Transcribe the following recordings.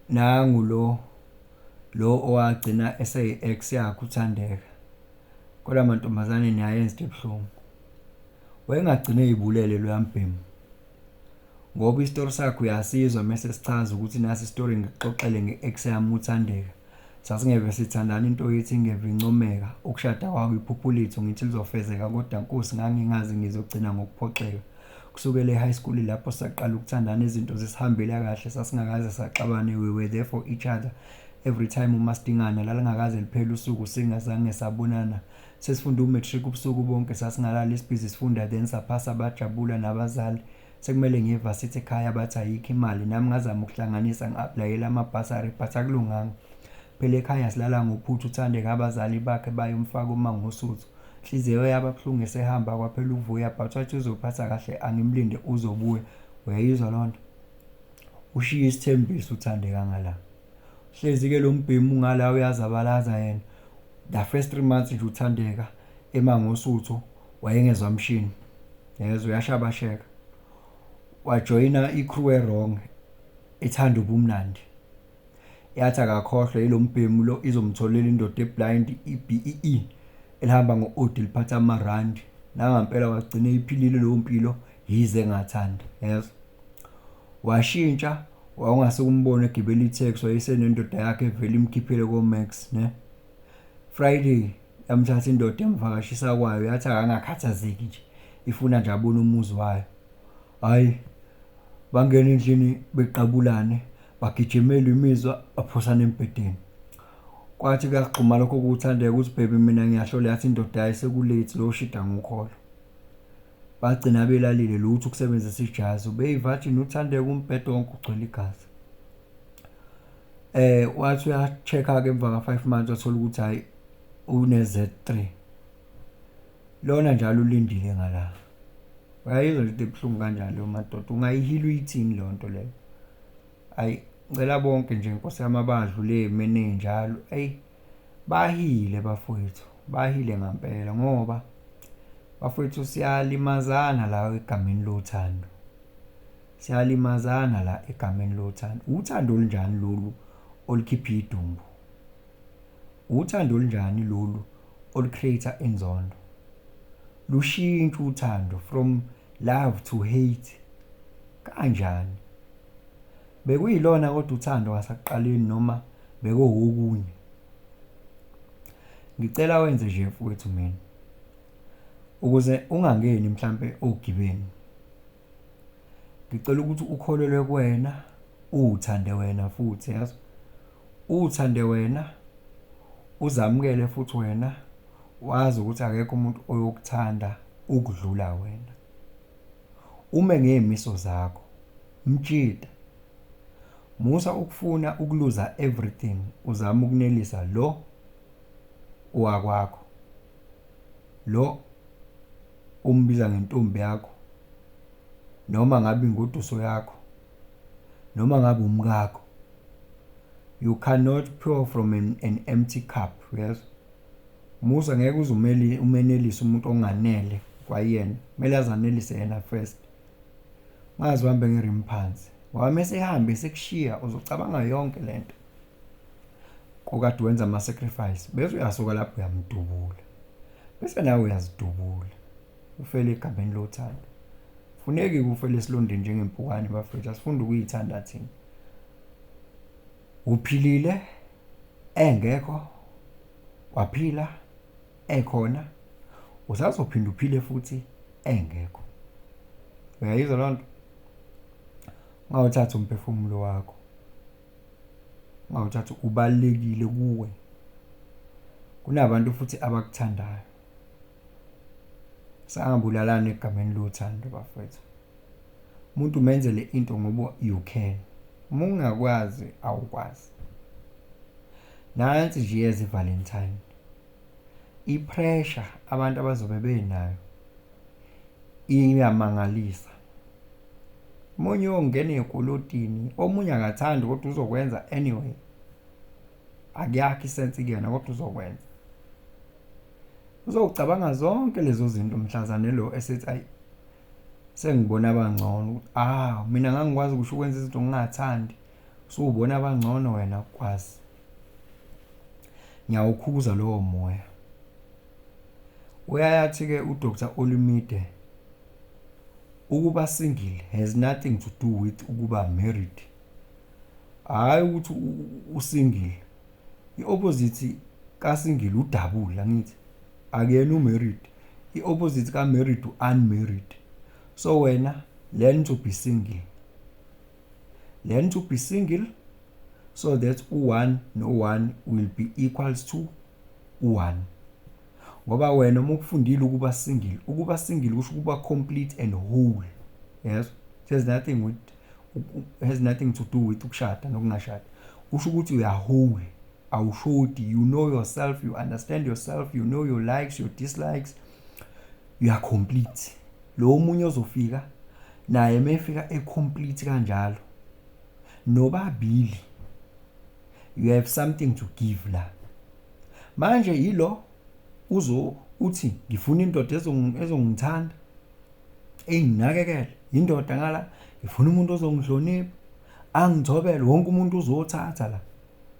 Nangu lo lo owagcina eseyi-ex yakhe uThandeka. Kodwa mantombazane, niyayenza into ebuhlungu. Wayengagcina eyibulele loya mbhemu, ngoba isitori sakhe uyasizwa mese sichaza ukuthi nasi isitori ngikuxoxele nge-ex yami uThandeka. Sasingeve sithandana, into yethu ingeve incomeka. Ukushada kwabo iphupho lethu ngithi lizofezeka, kodwa Nkosi, ngangingazi ngizogcina ngokuphoxeka. Kusukela e-high school lapho saqala ukuthandana, izinto zisihambela kahle, sasingakaze saxabane. We were there for each other every time uma sidingana. Lalingakaze liphele usuku singazange sabonana. Sesifunda u-matric, ubusuku bonke sasingalali, sibhizi sifunda, then saphasa, bajabula nabazali. Sekumele ngiye e-varsity, ekhaya bathi ayikho imali. Nami ngazama ukuhlanganisa, ngi-apply-ela ama-bursary, but akulunganga phela, ekhaya silala ngophuthu. UThandeka abazali bakhe bayomfaka uMangosuthu. Inhliziyo yabo buhlungu esehamba, kwaphela ukuvuya, but wathi uzophatha kahle, angimlinde, uzobuya. Uyayizwa loo nto? Ushiye isithembiso uThandeka ngala. Hlezi-ke lo mbhemu ngala uyazabalaza yena. The first 3 months nje uThandeka eMangosuthu wayengezwa mshini, yezwa, uyashabasheka. Wajoyina i-crew e-wrong ethanda ubumnandi. Yathi akakhohlwe yilo mbhemu lo, izomtholela indoda e-blind, i-BEE elihamba ngo-Audi, liphatha amarandi. Nangampela wagcina eyiphilile leyo mpilo, yize engathandi, yezwa. Washintsha, wawungase umbone egibela i-taxi, wayesenendoda yakhe evele imkhiphele ko-Max ne. Friday yamthatha indoda, yamvakashisa kwayo, yathi akangakhathazeki nje, ifuna nje abone umuzi wayo. Hhayi, bangena endlini beqabulane, bagijimela imizwa, baphosana embhedeni. Kwathi kuyagxuma lokho kuThandeka ukuthi, "Baby, mina ngiyahlola." Yathi indoda, "Hayi, seku-late, lo shida ngokholo." Bagcina belalile, lutho ukusebenzisa ijazi. Ubeyi-virgin uThandeka, umbhedo wonke ugcwele igazi. Wathi uya-check-a ke emva ka-5 months, wathola ukuthi hhayi, une-Z3. Lona njalo ulindile ngala. Uyayizwa nje into ebuhlungu kanjani leyo, madoda? Ungayihila uyithini leyo nto leyo? Ayi, ngicela bonke nje, Nkosi yami, abadlule ey'meni ey'njalo, eyi, bahile bafowethu, bahile ngampela, ngoba bafowethu siyalimazana la egameni lothando. Siyalimazana la egameni lothando. Uthando olunjani lolu olukhipha idumbu? Uthando olunjani lolu olu-create inzondo? Lushintsha uthando from love to hate kanjani? Bekuyilona kodwa uthando ngasekuqaleni noma bekuwokunye? Ngicela wenze nje, mfowethu, mina, ukuze ungangeni mhlambe ogibeni. Ngicela ukuthi ukholelwe kuwena, uthande wena futhi, yazi, uthande wena, uzamukele futhi wena, wazi ukuthi akekho umuntu oyokuthanda ukudlula wena. Ume ngey'miso zakho, mtshita. Musa ukufuna ukuluza everything uzama ukunelisa lo owakwakho, lo umbiza ngentombi yakho, noma ngabe ingoduso yakho, noma ngabe umkakho. You cannot pour from an empty cup, uyezwa? Musa, ngeke uze umenelise umuntu onganele kwayena, kumele azanelise yena first. Ungaze uhambe nge-rim phansi, ngoba mese ehambe sekushiya uzocabanga yonke lento kokade wenza ama-sacrifice, bese uyasuka lapho uyamdubula, bese nawe uyazidubula, ufele egameni lothando. Funeki ufele esilondeni njengempukane, bafethu. Asifunde ukuyithanda thina. Uphilile engekho, waphila ekhona, usazophinda uphile futhi engekho. Uyayizwa loo nto? Ungawuthathi umphefumulo wakho, ungawuthathi, ubalulekile kuwe. Kunabantu futhi abakuthandayo. Sangabulalani egameni lothando, bafowethu. Umuntu umenzele into ngoba you can, uma ungakwazi awukwazi. Nansi nje iyeza i-Valentine, i-pressure abantu abazobe benayo iyamangalisa. Omunye uyongena ey'kolotini, omunye akathandi kodwa uzokwenza anyway. Akuyakho i-sense kuyena kodwa uzokwenza. Uzocabanga zonke lezo zinto mhlazane lo esethi, "Ayi, sengibona abangcono, ah, mina ngangikwazi kusho ukwenza izinto ngingathandi." Usubona abangcono wena ukwazi. Ngiyawukhuza lowo moya. Uyayathi-ke uDr Olumide, ukuba single has nothing to do with ukuba married. Hhayi ukuthi usingle, i-opposite ka-single udouble, angithi akuyena u-married. I-opposite ka-married u-unmarried. So wena learn to be single, learn to be single so that u-1 no-1 will be equals to u-1. Ngoba wena uma ukufundile ukuba single, ukuba single kusho ukuba complete and whole. Yes, it has nothing to do with ukushada nokungashadi. Kusho ukuthi uya whole, awushodi. You know yourself, you understand yourself, you know your likes, your dislikes, you are complete. Lo omunye ozofika naye mefika e-complete kanjalo, nobabili you have something to give la. Manje yilo uzo uthi ngifuna indoda ezongithanda, enginakekele, indoda ngala, ngifuna umuntu ozongihlonipha, angithobele. Wonke umuntu uzothatha la,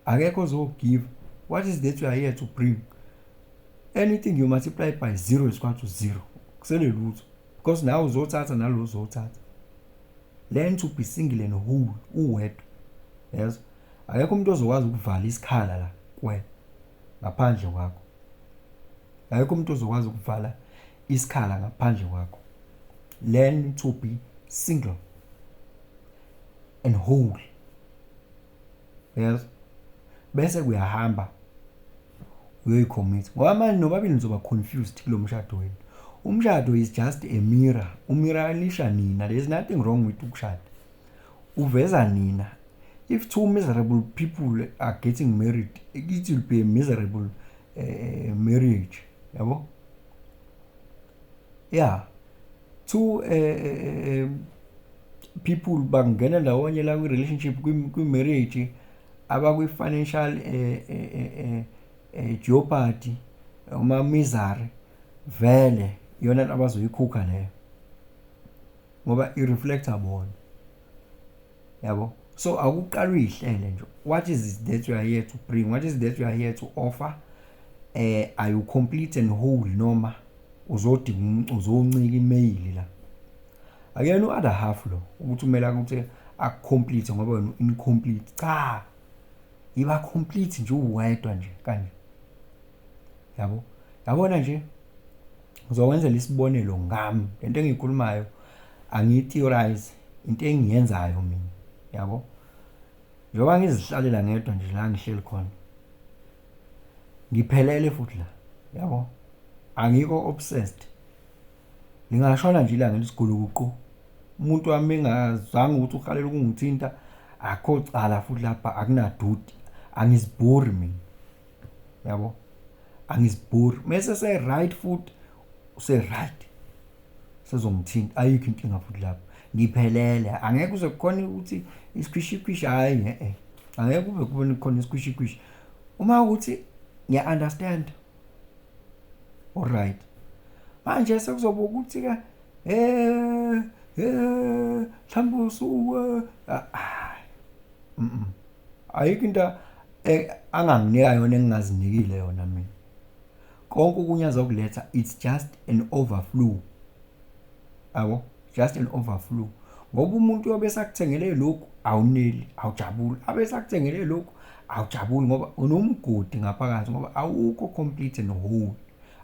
akekho ozogive. What is that you are here to bring? Anything you multiply by 0 is equal to 0. Kusele lutho, because nawe uzothatha, nalo uzothatha. Learn to be single and whole uwedwa. Yes, akekho umuntu ozokwazi ukuvala isikhala la kuwena ngaphandle kwakho. Akekho umuntu ozokwazi ukuvala isikhala ngaphandle kwakho. Learn to be single and whole. Yes, bese kuyahamba uyoyicommit, ngoba manje nobabili nizoba confused kulo mshado wenu. Umshado is just a mirror, umirrorisha nina. There is nothing wrong with ukushada, uveza nina. If two miserable people are getting married, it will be a miserable marriage, yabo. Yeah, two people bangena ndawonye la kwi-relationship, kwi-marriage, abakwi-financial jeopardy noma misery, vele iyona nto abazoyikhukha leyo, ngoba i-reflecta bona, yabo. So akuqala uyihlele nje, what is it that you are here to bring? What is it that you are here to offer? Are you complete and whole, noma uzodinga uzoncika imail la? Akuyena u-other half lo ukuthi kumele ukuthi akucomplete ngoba wena incomplete. Cha, iba complete nje uwedwa nje kanje, yabo. Yabona nje, ngizokwenzela isibonelo ngami. Lento engiyikhulumayo angiyi-theorize, into engiyenzayo mina, yabo. Njengoba ngizihlalela ngedwa nje la ngihleli khona, ngiphelele futhi la, yabo. Angikho obsessed. Ngingashona nje ilanga lisigulukuqu, umuntu wami engazange ukuthi uhalela ukungithinta, akho cala futhi lapha, akunaduty. Angizibhori mina, yabo, angizibhori. Mase se right futhi use right, sezongithinta, ayikho inkinga futhi lapho. Ngiphelele, angeke kuze kukhona ukuthi isikhwishikhwishi. Hayi, eh, angeke kube kubona khona isikhwishikhwishi uma ukuthi ngiya understand. Alright, manje sekuzoba ukuthi ke mhlawumbe usuke ayikho into anganginika yona engingazinikile yona mina. Konke okunye azokuletha, it's just an overflow, yabo, just an overflow, ngoba umuntu uyobe sakuthengele lokhu, awuneli, awujabuli, abe sakuthengele lokhu, awujabuli, ngoba unomgodi ngaphakathi, ngoba awukho complete and whole,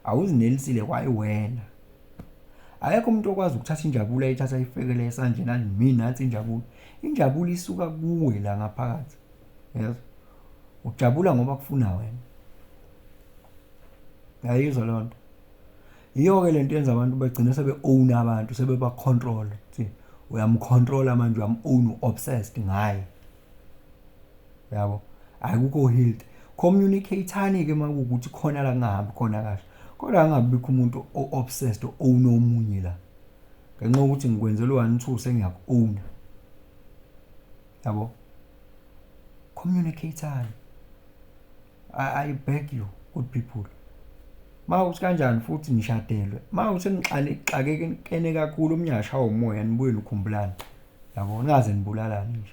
awuzinelisile kwayiwena. Akekho umuntu okwazi ukuthatha injabulo ayithatha ayifekele esandleni, athi mina nathi injabulo. Injabulo isuka kuwe la ngaphakathi. Yes, ujabula ngoba kufuna wena. Uyayizwa leyo nto? Iyo-ke lento yenza abantu begcine sebe-own abantu, sebeba-control. Ukuthi uyamcontrola manje, uyam-own, u-obsessed ngaye, yabo. Akukho healthy. Communicate-ani-ke uma kuwukuthi khona la kungahambi khona kahle, kodwa angabikho umuntu o-obsessed o-own omunye la ngenxa yokuthi ngikwenzela u-one two, sengiyaku-owna, yabo. Communicate-ani, I beg you, good people. Mawukuthi kanjani futhi nishadelwe, mawukuthi nixakekene kakhulu, omunye angashawa umoya, nibuye nikhumbulane, yabo, ningaze nibulalane nje.